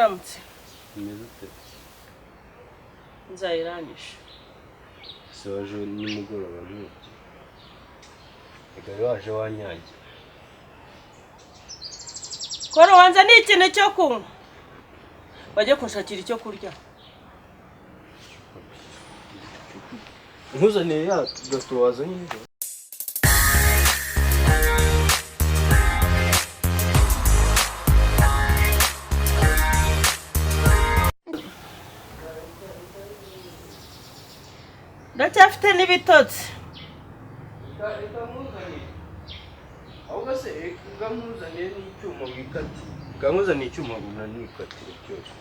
Waramutse. Umeze ute? Nzayirangije. Se waje nimugoroba nk'iki? Reka waje wanyagiye. Kora wanza ni ikintu cyo kunywa. Bajye kunshakira icyo kurya. Nkuzaniye ya gato wazanye nijoro. Ndacyafite n'ibitotsi. Reka nkuzaniye. Ahubwo se reka nkuzaniye n'icyuma wikatiye. Reka nkuzaniye icyuma unanikatire byose.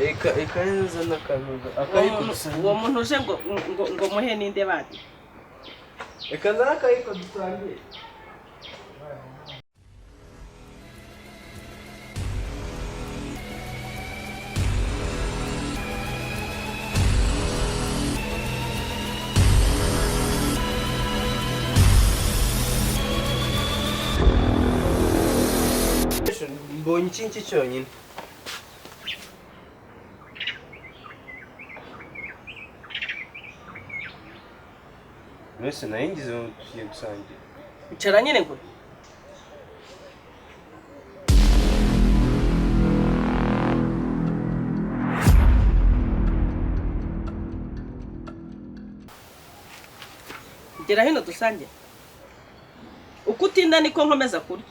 Reka reka nzana akanuza akayiko dusangiye. Uwo muntu uje ngo ngo ngo muhe ninde bandi. Reka nzane akayiko dusangiye. Mbonye iki ngiki cyonyine. Mbese nari ngize ngo tugiye gusangira. Icara nyine ngo. Gera hino dusange. Uko utinda niko nkomeza kurya.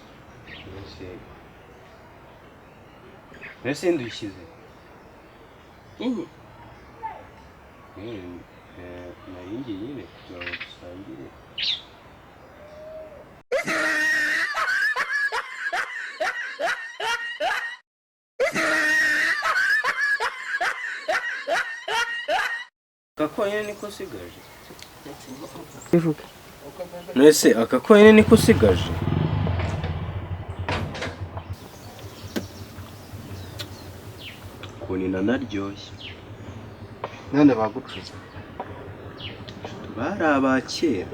Mbese ndushyize. Inki. Nari ngiye nyine kugira ngo dusangire. Aka konyine niko usigaje? Bivuge. Mbese aka konyine niko usigaje? Ukuntu inanaryoshye. None bagucuze. Bari abakera.